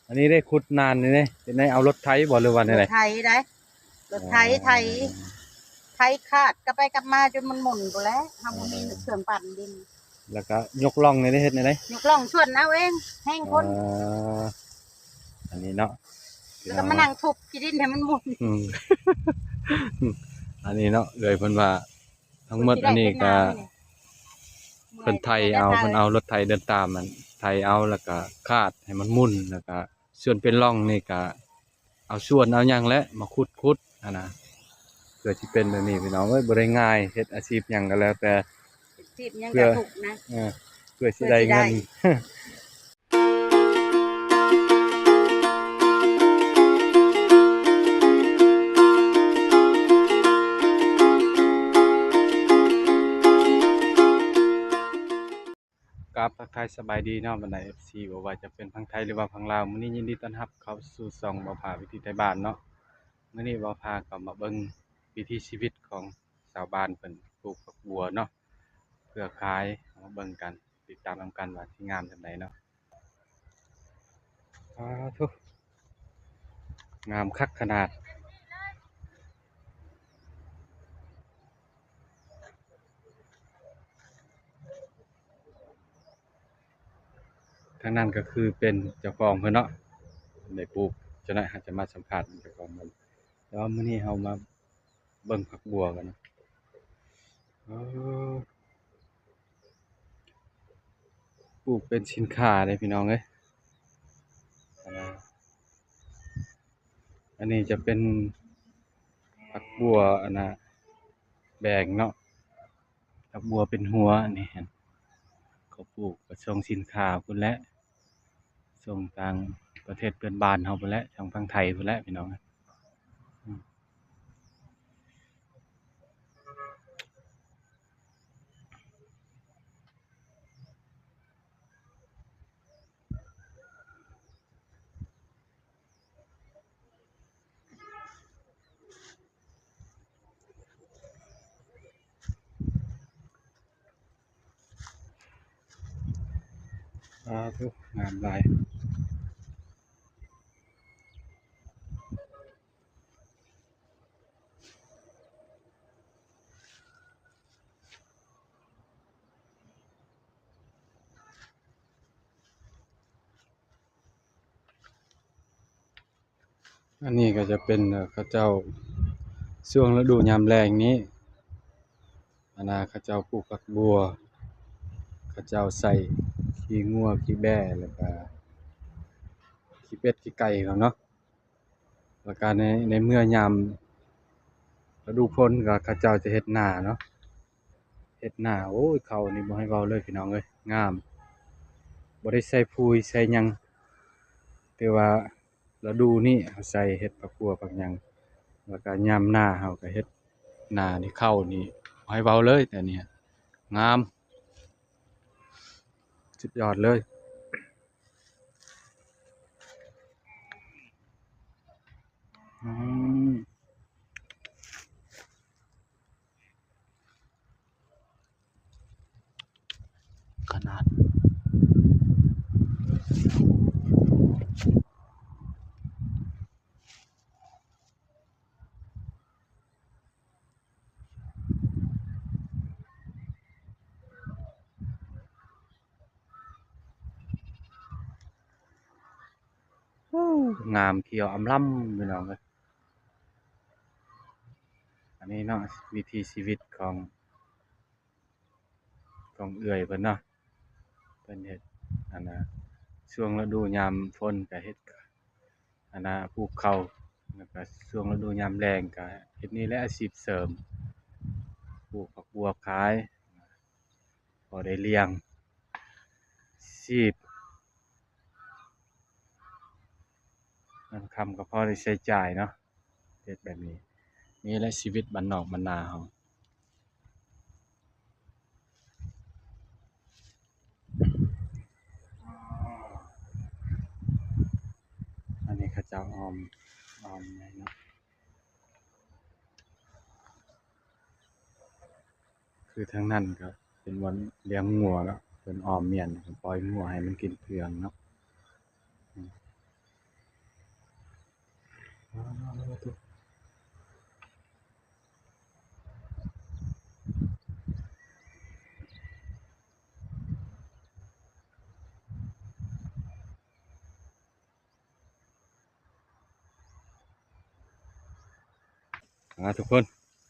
ອັນນີ້ໄດ້ຂຸດນານນີ້ເດ້ ເຮັດໃນ ເອົາລົດໄຖບໍ່ ຫຼືວ່າແນວໃດ? ລົດໄຖໄດ໋ ລົດໄຖ ອໍ ໄຖ ໄຖຄາດກັບໄປກັບມາຈົນມັນໝຸ່ນພຸ້ນແຫຼະ ເຮົາບໍ່ມີ ເອີ ເຄື່ອງປັ່ນດິນ ແລ້ວກໍຍົກລ່ອງນີ້ໄດ້ເຮັດແນວໃດ? ຍົກລ່ອງຊວນເອົາເອງ ແຮງຄົນ ອໍ ອັນນີ້ເນາະ ແລ້ວກໍມານັ່ງທຸບຂີ້ດິນໃຫ້ມັນໝຸ່ນ ອືມ ອັນນີ້ເນາະ ເອື້ອຍເພິ່ນວ່າ ທັງໝົດອັນນີ້ກະເພິ່ນໄຖເອົາ ເພິ່ນເອົາລົດໄຖເດີນຕາມຫັ້ນ ໄຖເອົາ ແລ້ວກະຄາດໃຫ້ມັນໝຸ່ນ ແລ້ວກະສ່ວນເປັນຮ່ອງນີ້ກະເອົາສ່ວນເອົາຫຍັງແຫຼະມາຂຸດໆຫັ້ນນະ ເພື່ອຊິເປັນແບບນີ້ພີ່ນ້ອງເອີຍ ບໍ່ໄດ້ງ່າຍ ເຮັດອາຊີບຫຍັງກໍແລ້ວແຕ່ ອາຊີບຫຍັງກໍທຸກນະ ເພື່ອ ເພື່ອຊິໄດ້ເງິນ ເພື່ອຊິໄດ້ ກາບທັກທາຍສະບາຍດີເນາະ ບັນດາເອັຟຊີ ບໍ່ວ່າຈະເປັນຝັ່ງໄທ ຫຼືວ່າຝັ່ງລາວ ມື້ນີ້ຍິນດີຕ້ອນຮັບເຂົ້າສູ່ຊ່ອງບ່າວພາວິຖີໄທບ້ານເນາະ ມື້ນີ້ບ່າວພາກໍມາເບິ່ງວິຖີຊີວິດຂອງຊາວບ້ານເພິ່ນປູກຜັກບົວເນາະ ເພື່ອຂາຍ ເຮົາມາເບິ່ງກັນ ຕິດຕາມນຳກັນວ່າຊິງາມສ່ຳໃດເນາະ ປາໂທ້ ງາມຄັກຂະໜາດ ທາງນັ້ນກໍຄືເປັນເຈົ້າຂອງເພິ່ນເນາະ ໄດ້ປູກ ຈັກໜ້ອຍເຮົາຈະມາສຳພາດເຈົ້າຂອງເພິ່ນ ແຕ່ວ່າມື້ນີ້ເຮົາມາ ເບິ່ງຜັກບົວກັນນະ ເອີ ປູກເປັນສິນຄ້າເດ້ພີ່ນ້ອງເອີຍ ອັນນະ ອັນນີ້ຈະເປັນຜັກບົວ ອັນນະ ແບງເນາະ ຜັກບົວເປັນຫົວ ອັນນີ້ ເຂົາປູກໄປສົ່ງສິນຄ້າພຸ້ນແຫຼະ ສົ່ງຕ່າງປະເທດເພື່ອນບ້ານເຮົາພຸ້ນແຫຼະ ທາງຝັ່ງໄທພຸ້ນແຫຼະພີ່ນ້ອງ ອືມ. ສາທຸ ງາມຫຼາຍ. ອັນນີ້ກໍຈະເປັນ ເອີ ເຂົາເຈົ້າ ຊ່ວງລະດູຍາມແລ້ງນີ້ ອັນນ່າ ເຂົາເຈົ້າປູກຜັກບົວ ເຂົາເຈົ້າໃສ່ຂີ້ງົວ ຂີ້ແບ້ ແລ້ວກະຂີ້ເປັດ ຂີ້ໄກ່ເຂົາເນາະ. ແລ້ວກະໃນ ໃນເມື່ອຍາມລະດູຝົນກໍເຂົາເຈົ້າຈະເຮັດນາເນາະ ເຮັດນາ ໂອ້ຍ ເຂົ້ານີ້ບໍ່ໃຫ້ເວົ້າເລີຍພີ່ນ້ອງເອີຍ ງາມ ບໍ່ໄດ້ໃສ່ປຸ໋ຍໃສ່ຫຍັງ ແຕ່ວ່າລະດູນີ້ເຮົາໃສ່ເຮັດຜັກບົວຜັກຫຍັງ ແລ້ວກະຍາມໜ້າເຮົາກໍເຮັດນານີ້ ເຂົ້ານີ້ບໍ່ໃຫ້ເວົ້າເລີຍ ແຕ່ນີ້ງາມ ສຸດຍອດເລີຍ. ອືມ ຂະໜາດ ໂອ້ ງາມຂຽວອຳລຳພີ່ນ້ອງເອີຍ ອັນນີ້ເນາະ ວິຖີຊີວິດຂອງ ຂອງເອື້ອຍເພິ່ນເນາະ ເພິ່ນເຮັດ ອັນນ່າ ຊ່ວງລະດູຍາມຝົນກໍເຮັດ ອັນນ່າ ປູກເຂົ້າ ແລ້ວກໍຊ່ວງລະດູຍາມແລ້ງກໍເຮັດນີ້ແຫຼະ ອາຊີບເສີມ ປູກຜັກບົວຂາຍ ພໍໄດ້ລ້ຽງຊີບ ຍາມຄ່ຳກໍພໍໄດ້ໃຊ້ຈ່າຍເນາະ ເຮັດແບບນີ້ ນີ້ແຫຼະຊີວິດບ້ານນອກບ້ານນາເຮົາ. ອັນນີ້ເຂົາເຈົ້າອ້ອມ ອ້ອມນີ້ເນາະ ຄືທາງນັ້ນກໍເປັນບ່ອນລ້ຽງງົວເນາະ ເພິ່ນອ້ອມມ້ຽນ ປ່ອຍງົວໃຫ້ມັນກິນເຟືອງເນາະ. ມາທຸກຄົນ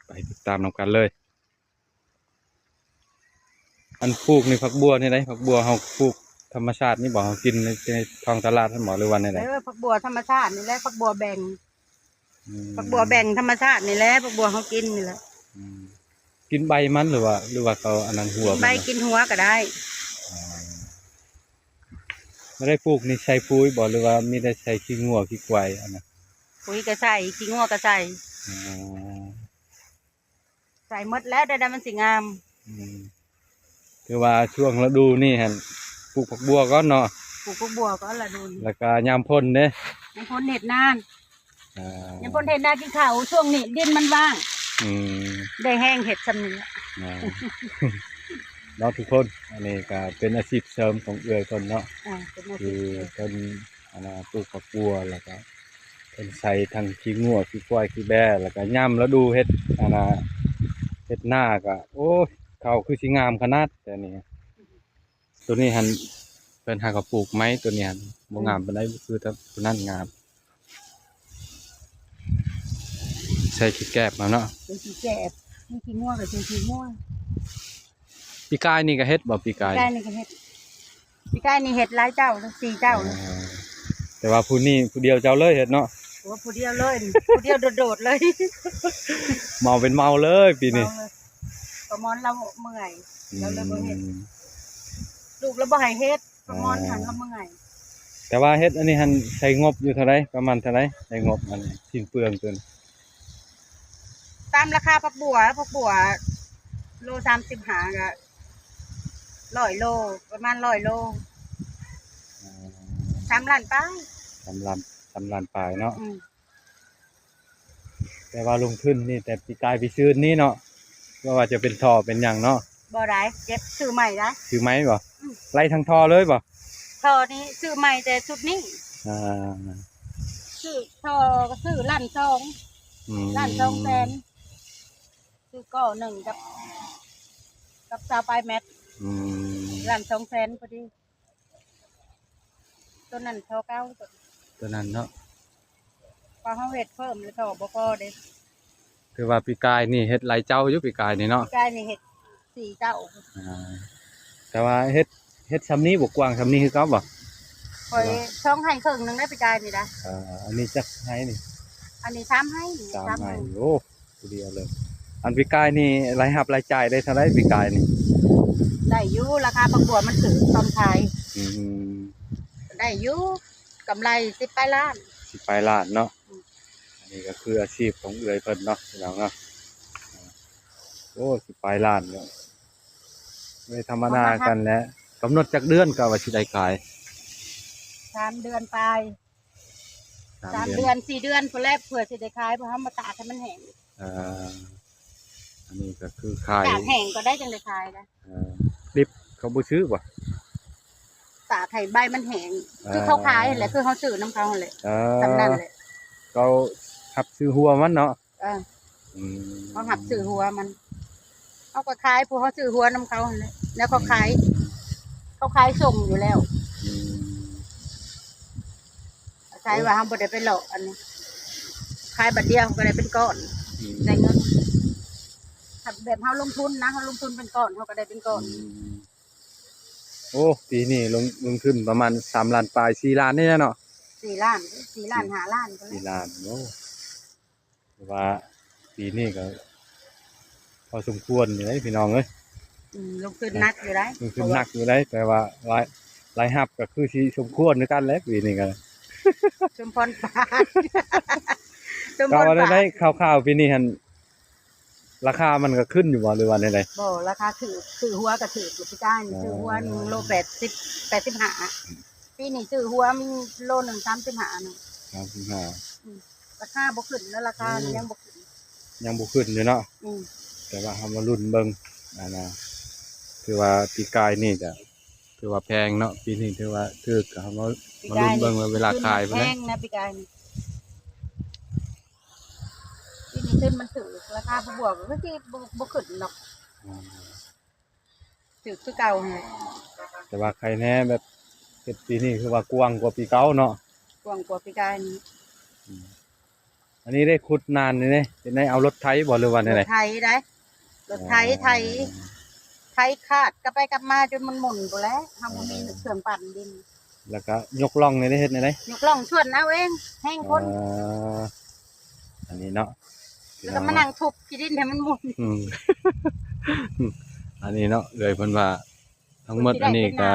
ໄປຕິດຕາມນຳກັນເລີຍ. ອັນປູກນີ້ ຜັກບົ່ວນີ້ໃດ ຜັກບົ່ວເຮົາປູກທຳມະຊາດນີ້ບໍ່ ເຮົາກິນໃນ ໃນທ້ອງຕະຫຼາດຫັ້ນບໍ່ ຫຼືວ່າແນວໃດ? ເອີ ຜັກບົ່ວທຳມະຊາດນີ້ແຫຼະ ຜັກບົ່ວແບ່ງ ອືມ ຜັກບົ່ວແບ່ງທຳມະຊາດນີ້ແຫຼະ ຜັກບົ່ວເຮົາກິນນີ້ແຫຼະ. ອືມ ກິນໃບມັນ ຫຼືວ່າ ຫຼືວ່າເຂົາອັນນັ້ນຫົວ ກິນໃບມັນ ກິນຫົວກໍໄດ້. ອໍ ບໍ່ໄດ້ປູກນີ້ໃສ່ປຸ໋ຍບໍ່ ຫຼືວ່າມີແຕ່ໃສ່ຂີ້ງົວຂີ້ຄວາຍອັນນັ້ນ? ປຸ໋ຍກໍໃສ່ ຂີ້ງົວກໍໃສ່. ອໍ ໃສ່ໝົດແລ້ວ ແນວໃດມັນຊິງາມ. ອືມ ຄືວ່າຊ່ວງລະດູນີ້ຫັ້ນ ປູກຜັກບົ່ວກ່ອນເນາະ ປູກຜັກບົ່ວກ່ອນລະດູນີ້ ແລ້ວກະຍາມຝົນເດ້ ຍາມຝົນເຮັດນາ ອາ ຍາມຝົນເຮັດນາກິນເຂົ້າ ຊ່ວງນີ້ດິນມັນວ່າງ ອືມ ໄດ້ແຮງເຮັດຊ່ຳນີ້ ອາ ເນາະທຸກຄົນ. ອັນນີ້ກະເປັນອາຊີບເສີມຂອງເອື້ອຍເພິ່ນເນາະ ອາ ເປັນອາຊີບ ຄືເພິ່ນ ອັນນ່າ ປູກຝັກບົວ ແລ້ວກະເພິ່ນໃສ່ທັງຂີ້ງົວ ຂີ້ຄວາຍ ຂີ້ແບ້ ແລ້ວກະຍາມລະດູເຮັດ ອັນນ່າ ເຮັດນາກະ ໂອ້ຍ ເຂົ້າຄືຊິງາມຂະໜາດ ແຕ່ນີ້ ໂຕນີ້ຫັ້ນ ເພິ່ນຫາກໍປູກໃໝ່ ໂຕນີ້ຫັ້ນບໍ່ງາມປານໃດ ອືມ ຄືໂຕນັ້ນງາມ. ໃສ່ຂີ້ແກບເອົາເນາະ ໃສ່ຂີ້ແກບ ມີຂີ້ງົວກໍໃສ່ຂີ້ງົວ. ປີກາຍນີ້ກໍເຮັດບໍ່? ປີກາຍ ປີກາຍນີ້ກໍເຮັດ ປີກາຍນີ້ເຮັດຫຼາຍເຈົ້າ ສີ່ເຈົ້າ. ເອີ ແຕ່ວ່າຜູ້ນີ້ຜູ້ດຽວເຈົ້າເລີຍເຮັດເນາະ? ໂອ້ ຜູ້ດຽວເລີຍ ຜູ້ດຽວໂດດໆເລີຍ ເມົາເປັນເມົາເລີຍປີນີ້ ເມົາເລີຍ. ປາໝອນລາວເມື່ອຍ ອືມ ລາວເລີຍບໍ່ເຮັດ ລູກລາວບໍ່ໃຫ້ເຮັດ ປາໝອນຫັ້ນລາວເມື່ອຍ. ແຕ່ວ່າເຮັດອັນນີ້ຫັ້ນໃຊ້ງົບຢູ່ເທົ່າໃດ? ປະມານເທົ່າໃດ? ໃຊ້ງົບອັນສິ້ນເປືອງຕົວນີ້ ຕາມລາຄາຜັກບົ່ວ ຜັກບົ່ວໂລສາມສິບຫ້າ ກໍຮ້ອຍໂລ ປະມານຮ້ອຍໂລ ສາມລ້ານປາຍ ສາມລ້ານ ສາມລ້ານປາຍເນາະ. ອືມ ແຕ່ວ່າລົງທຶນນີ້ແຕ່ປີກາຍປີຊືນນີ້ເນາະ ບໍ່ວ່າຈະເປັນທໍ່ເປັນຫຍັງເນາະ. ບໍ່ໄດ້ ເກັບຊື້ໃໝ່ໄດ້ ຊື້ໃໝ່ບໍ່? ອືມ ໄລ່ທັງທໍ່ເລີຍບໍ່? ທໍ່ນີ້ຊື້ໃໝ່ແຕ່ຊຸດນີ້ ອ່າ ຊື້ທໍ່ກໍຊື້ລ້ານສອງ ອືມ ລ້ານສອງແສນ ຊື້ກໍໜຶ່ງກັບ ກັບຊາວປາຍແມັດ ອືມ ລ້ານສອງແສນພໍດີ. ຕົວນັ້ນທໍ່ເກົ່າ ຕົວນັ້ນເນາະ ເພາະເຮົາເຮັດເພີ່ມແລ້ວທໍ່ບໍ່ພໍເດ້. ຖືວ່າປີກາຍນີ້ເຮັດຫຼາຍເຈົ້າຢູ່ ປີກາຍນີ້ເນາະ ປີກາຍນີ້ເຮັດສີ່ເຈົ້າ ອ່າ ແຕ່ວ່າເຮັດ ເຮັດຊ່ຳນີ້ບໍ່ ກວ້າງຊ່ຳນີ້ຄືເກົ່າບໍ່? ຂ້ອຍສອງໄຮ່ເຄິ່ງໜຶ່ງໄດ້ປີກາຍນີ້ນະ. ອ່າ ອັນນີ້ຈັກໄຮ່ນີ້? ອັນນີ້ສາມໄຮ່ ສາມໄຮ່ ສາມໄຮ່ ໂອ້ ຜູ້ດຽວເລີຍ. ອັນປີກາຍນີ້ລາຍຮັບລາຍຈ່າຍໄດ້ເທົ່າໃດປີກາຍນີ້? ໄດ້ຢູ່ ລາຄາບັກບົວມັນຖືກ ຕ້ອງຂາຍ ອືມ ໄດ້ຢູ່ ກຳໄລສິບປາຍລ້ານ ສິບປາຍລ້ານເນາະ. ອືມ ອັນນີ້ກໍຄືອາຊີບຂອງເອື້ອຍເພິ່ນເນາະ ພີ່ນ້ອງເນາະ. ໂອ້ ສິບປາຍລ້ານເນາະ ໄດ້ທຳມະດາກັນແຫຼະ. ກຳນົດຈັກເດືອນກະວ່າຊິໄດ້ຂາຍ? ສາມເດືອນປາຍ ສາມ ສາມເດືອນ ເດືອນ ສີ່ເດືອນພຸ້ນແຫຼະ ເພື່ອຊິໄດ້ຂາຍ ເພາະເຮົາມາຕາກໃຫ້ມັນແຫ້ງ. ເອີ ອັນນີ້ກໍຄືຂາຍ ຕາກແຫ້ງກໍໄດ້ ຈັ່ງໄດ້ຂາຍນະ. ເອີ ດິບເຂົາບໍ່ຊື້ບໍ່? ຕາກໃຫ້ໃບມັນແຫ້ງ ເອີ ຄືເຂົາຂາຍຫັ້ນແຫຼະ ຄືເຮົາຊື້ນຳເຂົາຫັ້ນແຫຼະ. ເອີ ສ່ຳນັ້ນແຫຼະ ເຂົາຮັບຊື້ຫົວມັນເນາະ. ເອີ ອືມ ເຮົາຮັບຊື້ຫົວມັນ ເຮົາກໍຂາຍຜູ້ເຮົາຊື້ຫົວນຳເຂົາຫັ້ນແຫຼະ ແລ້ວເຂົາຂາຍ ອືມ ເຂົາຂາຍສົ່ງຢູ່ແລ້ວ. ອືມ ອາໄສວ່າເຮົາບໍ່ໄດ້ໄປເລາະອັນນີ້ ຂາຍບາດດຽວເຮົາກໍໄດ້ເປັນກ້ອນ. ອືມ ໄດ້ເງິນ ຖ້າແບບເຮົາລົງທຶນນະ ເຮົາລົງທຶນເປັນກ້ອນ ເຮົາກໍໄດ້ເປັນກ້ອນ. ອືມ ໂອ້ ປີນີ້ລົງ ລົງທຶນປະມານສາມລ້ານປາຍ ສີ່ລ້ານນີ້ແຫຼະເນາະ. ສີ່ລ້ານ ສີ່ລ້ານ ຫ້າລ້ານ ສີ່ລ້ານ ໂອ້. ແຕ່ວ່າປີນີ້ກໍພໍສົມຄວນຢູ່ເດ້ພີ່ນ້ອງເອີຍ. ອືມ ລົງທຶນໜັກຢູ່ໄດ໋ ລົງທຶນໜັກຢູ່ໄດ໋ ແຕ່ວ່າລາຍ ລາຍຮັບກໍຄືຊິສົມຄວນຄືກັນແຫຼະປີນີ້ກໍ ສົມພອນປານ ສົມພອນປານ. ຂ່າວໆ ປີນີ້ຫັ້ນ ລາຄາມັນກໍຂຶ້ນຢູ່ບໍ່ ຫຼືວ່າແນວໃດ? ບໍ່ ລາຄາຖືກ ຊື້ຫົວກໍຖືກ ປີກາຍນີ້ ອ່າ ຊື້ຫົວໜຶ່ງໂລແປດສິບ ແປດສິບຫ້າ ປີນີ້ຊື້ຫົວມັນໂລໜຶ່ງສາມສິບຫ້າ ສາມສິບຫ້າ. ອືມ ລາຄາບໍ່ຂຶ້ນ ແລ້ວລາຄາ ອືມ ຍັງບໍ່ຂຶ້ນ ຍັງບໍ່ຂຶ້ນຢູ່ເນາະ. ອືມ ແຕ່ວ່າເຮົາມາລຸ້ນເບິ່ງ ອັນນ່າ ຖືວ່າປີກາຍນີ້ກະຖືວ່າແພງເນາະ ປີນີ້ຖືວ່າຖືກ ເຮົາມາ ມາລຸ້ນເບິ່ງວ່າເວລາຂາຍພຸ້ນແຫຼະ. ແພງນະ ປີກາຍນີ້. ທຶນມັນຖືກ ລາຄາບວກໆ ກໍຄືຊິບໍ່ ບໍ່ຂຶ້ນດອກ ອືມ ຖືກຄືເກົ່າຫັ້ນແຫຼະ. ແຕ່ວ່າໄຄແນ່ ແບບເຮັດປີນີ້ຄືວ່າກວ້າງກວ່າປີເກົ່າເນາະ ກວ້າງກວ່າປີກາຍນີ້. ອືມ ອັນນີ້ໄດ້ຂຸດນານນີ້ເດ້ ເຮັດໃນເອົາລົດໄຖບໍ່ ຫຼືວ່າແນວໃດ? ລົດໄຖໄດ໋ ລົດໄຖ ອໍ ໄຖ ໄຖຄາດກັບໄປກັບມາຈົນມັນໝຸ່ນພຸ້ນແຫຼະ ເຮົາບໍ່ມີ ອໍ ເຄື່ອງປັ່ນດິນ. ແລ້ວກໍຍົກລ່ອງນີ້ໄດ້ເຮັດແນວໃດ? ຍົກລ່ອງຊວນເອົາເອງ ແຮງຄົນ ອໍ ອັນນີ້ເນາະ ແລ້ວກໍມານັ່ງທຸບຂີ້ດິນໃຫ້ມັນໝຸ່ນ ອືມ ອັນນີ້ເນາະ ເອື້ອຍເພິ່ນວ່າ ທັງໝົດອັນນີ້ກໍ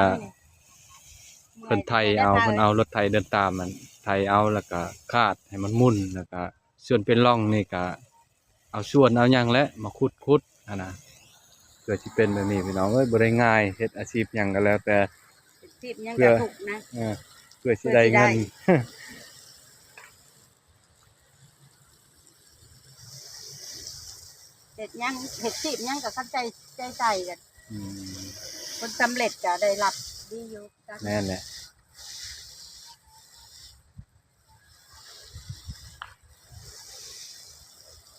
ເພິ່ນໄຖເອົາ ເພິ່ນເອົາລົດໄຖເດີນຕາມຫັ້ນ ໄຖເອົາ ແລ້ວກໍຄາດໃຫ້ມັນໝຸ່ນ ແລ້ວກໍສ່ວນເປັນຮ່ອງນີ້ກໍເອົາສ່ວນເອົາຫຍັງແຫຼະມາຂຸດໆຫັ້ນນະ ເພື່ອຊິເປັນແບບນີ້ພີ່ນ້ອງເອີຍ. ບໍ່ໄດ້ງ່າຍ ເຮັດອາຊີບຫຍັງກໍແລ້ວແຕ່ ອາຊີບຫຍັງກໍທຸກນະ ເພື່ອ ເພື່ອຊິໄດ້ເງິນ ເຮັດຫຍັງ ເຮັດອາຊີບຫຍັງກໍຄັນໃຈ ໃຈໃສ່ກັນ ອືມ ຜົນສຳເລັດກໍໄດ້ຮັບດີຢູ່ ແມ່ນແຫຼະ.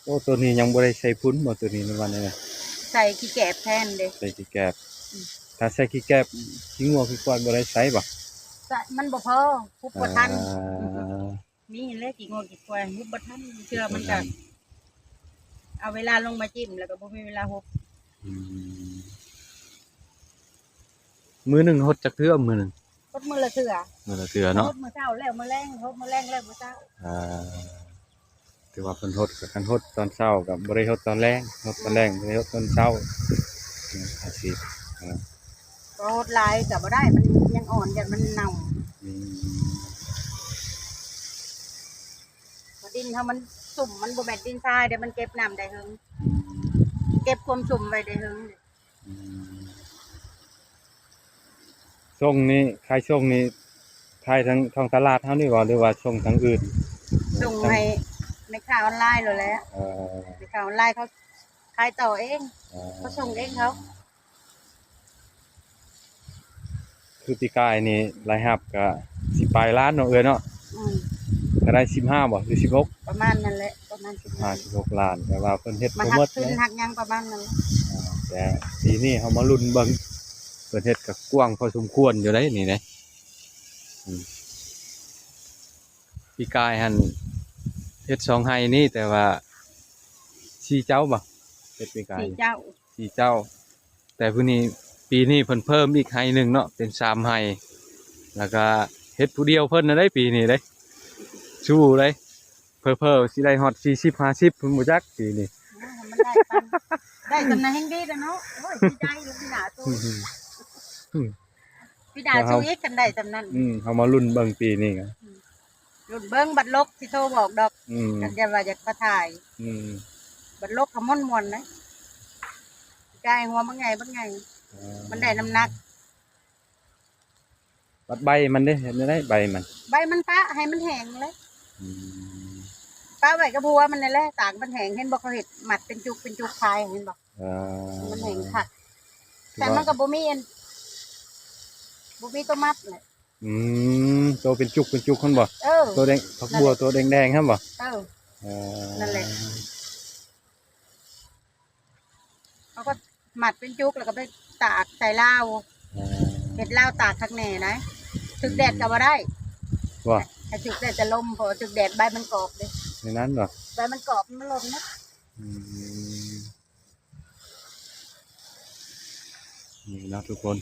ໂອ້ ໂຕນີ້ຍັງບໍ່ໄດ້ໃສ່ຝຸ່ນບໍ່ ໂຕນີ້ ຫຼືວ່າແນວໃດ? ໃສ່ຂີ້ແກບແທນເດ້ ໃສ່ຂີ້ແກບ ອືມ ຖ້າໃສ່ຂີ້ແກບ ຂີ້ງົວຂີ້ຄວາຍບໍ່ໄດ້ໃສ່ບໍ່? ໃສ່ ມັນບໍ່ພໍ ຮຸບບໍ່ທັນ ອ່າ ມີແຫຼະຂີ້ງົວຂີ້ຄວາຍ ຮຸບບໍ່ທັນ ເທື່ອມັນກະ ບໍ່ທັນ ເອົາເວລາລົງມາຈິ້ມ ແລ້ວກໍບໍ່ມີເວລາຮຸບ ອືມ ມື້ໜຶ່ງຫົດຈັກເທື່ອ? ມື້ໜຶ່ງຫົດມື້ລະເທື່ອ ມື້ລະເທື່ອເນາະ ຫົດມື້ເຊົ້າແລ້ວມື້ແລງ ຫົດມື້ແລງແລ້ວມື້ເຊົ້າ ອ່າ ຖືວ່າເພິ່ນຫົດ ກໍຄັນຫົດຕອນເຊົ້າກໍບໍ່ໄດ້ຫົດຕອນແລງ ຫົດຕອນແລງ ອືມ ບໍ່ໄດ້ຫົດຕອນເຊົ້າ ອືມ ອາຊີບ ອ່າ ກໍຫົດຫຼາຍກໍບໍ່ໄດ້ ມັນຍັງອ່ອນ ຢ້ານມັນເນົ່າ ອືມ ດິນເຮົາມັນຊຸ່ມ ມັນບໍ່ແມ່ນດິນຊາຍເດ້ ມັນເກັບນ້ຳໄດ້ເຫິງ ອືມ ເກັບຄວາມຊຸ່ມໄວ້ໄດ້ເຫິງ. ອືມ ສົ່ງນີ້ ຂາຍສົ່ງນີ້ ຂາຍທາງທ້ອງຕະຫຼາດເຮົານີ້ບໍ່ ຫຼືວ່າສົ່ງທາງອື່ນ? ສົ່ງໃຫ້ແມ່ຄ້າອອນລາຍໂລດແຫຼະ ເອີ ແມ່ຄ້າອອນລາຍເຂົາຂາຍຕໍ່ເອງ ເອີ ເຂົາສົ່ງເອງເຂົາ. ຄືປີກາຍນີ້ລາຍຮັບກະສິບປາຍລ້ານເນາະເອື້ອຍເນາະ ອືມ ກະໄດ້ສິບຫ້າບໍ່ ຫຼືສິບຫົກ ປະມານນັ້ນແຫຼະ ປະມານສິບຫ້າ ສິບຫົກລ້ານ ແຕ່ວ່າເພິ່ນເຮັດບໍ່ໝົດ ມາຮັກທຶນ ເນາະ ຮັກຫຍັງປະມານນັ້ນແຫຼະ ອ່າ ແຕ່ປີນີ້ເຮົາມາລຸ້ນເບິ່ງ ເພິ່ນເຮັດກະກວ້າງພໍສົມຄວນຢູ່ໃດ໋ນີ້ເດ້ ອືມ ປີກາຍຫັ້ນເຮັດສອງໄຮ່ນີ້ ແຕ່ວ່າສີ່ເຈົ້າບໍ່ ເຮັດປີກາຍ ສີ່ເຈົ້າ ສີ່ເຈົ້າ ແຕ່ຜູ້ນີ້ ປີນີ້ເພິ່ນເພີ່ມອີກໄຮ່ໜຶ່ງເນາະ ເປັນສາມໄຮ່ ແລ້ວກະເຮັດຜູ້ດຽວເພິ່ນນັ້ນໄດ໋ ປີນີ້ເດ້ ສູ້ເດ້ ເຜີໆຊິໄດ້ຮອດສີ່ສິບຫ້າສິບພຸ້ນບໍ່ຈັກປີນີ້ ໂອ້ຍ ມັນໄດ້ປານ ໄດ້ສ່ຳນັ້ນແຮ່ງດີແລ້ວເນາະ ໂອ້ຍ ດີໃຈລູກ ປີໜ້າສູ້ ອືມ ປີໜ້າສູ້ອີກ ຄັນໄດ້ສ່ຳນັ້ນ ອືມ ເຮົາມາລຸ້ນເບິ່ງປີນີ້ກະ ອືມ ລຸ້ນເບິ່ງ ບັດລົກຊິໂທບອກດອກ ອືມ ຄັນຈະວ່າຢາກມາຖ່າຍ ອືມ ບັດລົກກໍມ່ວນໆ ນະ ກາຍຫົວບັກໃຫຍ່ ບັກໃຫຍ່ ເອີ ມັນໄດ້ນ້ຳໜັກ ບັດໃບມັນເດ້ ເຮັດແນວໃດໃບມັນ? ໃບມັນປະໃຫ້ມັນແຫ້ງເລີຍ ອືມ ປະໄວ້ກັບຫົວມັນນັ້ນແຫຼະ ຕາກມັນແຫ້ງ ເຫັນບໍ່ ເຂົາເຮັດມັດເປັນຈຸກເປັນຈຸກຂາຍ ເຫັນບໍ່? ເອີ ມັນແຫ້ງຄັກ ແຕ່ມັນກໍບໍ່ມີອັນ ບໍ່ມີຕົວມັດແຫຼະ ອືມ ໂຕເປັນຈຸກເປັນຈຸກຫັ້ນບໍ່? ເອີ ໂຕແດງ ຜັກບົວໂຕແດງໆຫັ້ນບໍ່? ເອີ ເອີ ນັ້ນແຫຼະ ເຂົາກໍມັດເປັນຈຸກ ແລ້ວກໍໄປຕາກໃສ່ລາວ ເອີ ເຮັດລາວຕາກຄັກແນ່ນະ ຖືກແດດກໍບໍ່ໄດ້ ວ່າ ຖ້າຖືກແດດຈະລົມ ເພາະວ່າຖືກແດດໃບມັນກອບເດ້ ໃນນັ້ນບໍ່? ໃບມັນກອບ ມັນຫຼົ່ນເນາະ ອືມ ນີ້ເນາະທຸກຄົນ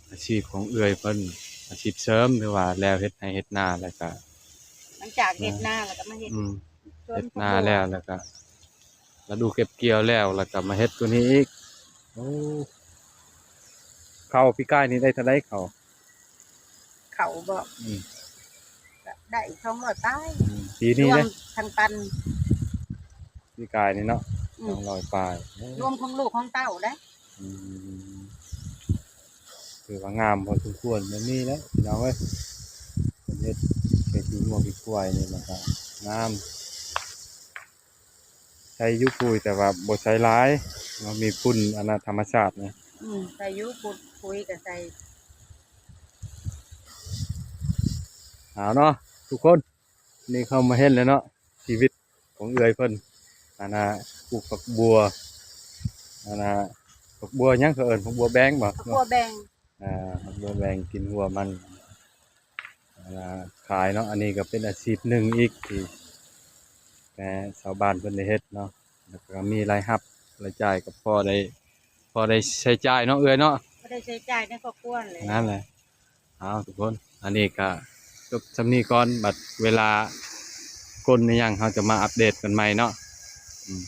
ອາຊີບຂອງເອື້ອຍເພິ່ນ ອາຊີບເສີມ ຫຼືວ່າແລ້ວເຮັດໄຮ່ເຮັດນາ ແລ້ວກະ ຫຼັງຈາກເຮັດນາແລ້ວກໍມາເຮັດ ອືມ ສວນ ເຮັດນາແລ້ວ ແລ້ວກໍລະດູເກັບກ່ຽວແລ້ວ ແລ້ວກໍມາເຮັດຕົວນີ້ອີກ ໂອ້ ເຂົ້າປີກາຍນີ້ໄດ້ເທົ່າໃດເຂົ້າ? ເຂົ້າບໍ່? ອືມ ກະໄດ້ສອງຮ້ອຍປາຍ ອືມ ປີນີ້ເດ້ ລວມທັງປັນ ປີກາຍນີ້ເນາະ ອືມ ສອງຮ້ອຍປາຍ ໂອ້ ລວມຂອງລູກຂອງເຕົ້າເດ້ ອືມ ຖືວ່າງາມພໍສົມຄວນ ແບບນີ້ແຫຼະພີ່ນ້ອງເອີຍ ເພິ່ນເຮັດໃສ່ຂີ້ງົວຂີ້ຄວາຍນີ້ ແລ້ວກະງາມ ໃສ່ຢູ່ປຸ໋ຍ ແຕ່ວ່າບໍ່ໃສ່ຫຼາຍເນາະ ມີຝຸ່ນອັນນະ ທຳມະຊາດນະ ອືມ ໃສ່ຢູ່ປຸ໋ຍ ປຸ໋ຍກໍໃສ່ ເອົາເນາະທຸກຄົນ ນີ້ເຂົ້າມາເຫັນແລ້ວເນາະ ຊີວິດຂອງເອື້ອຍເພິ່ນ ອັນນ່າ ປູກຜັກບົວ ອັນນ່າ ຜັກບົວຫຍັງເຂົາເອີ້ນ ຜັກບົວແບງບໍ່? ຜັກບົວແບງ ອ່າ ຜັກບົວແບງ ກິນຫົວມັນ ອ່າ ຂາຍເນາະ. ອັນນີ້ກໍເປັນອາຊີບໜຶ່ງອີກທີ່ ແຕ່ຊາວບ້ານເພິ່ນໄດ້ເຮັດເນາະ ແລ້ວກໍມີລາຍຮັບລາຍຈ່າຍ ກໍພໍໄດ້ ພໍໄດ້ໃຊ້ຈ່າຍເນາະເອື້ອຍເນາະ ພໍໄດ້ໃຊ້ຈ່າຍໃນຄອບຄົວຫັ້ນແຫຼະ ນັ້ນແຫຼະ. ເອົາ ທຸກຄົນ ອັນນີ້ກໍຈົບສ່ຳນີ້ກ່ອນ ບັດເວລາກົນອີ່ຫຍັງ ເຮົາຈະມາອັບເດດກັນໃໝ່ເນາະ ອືມ.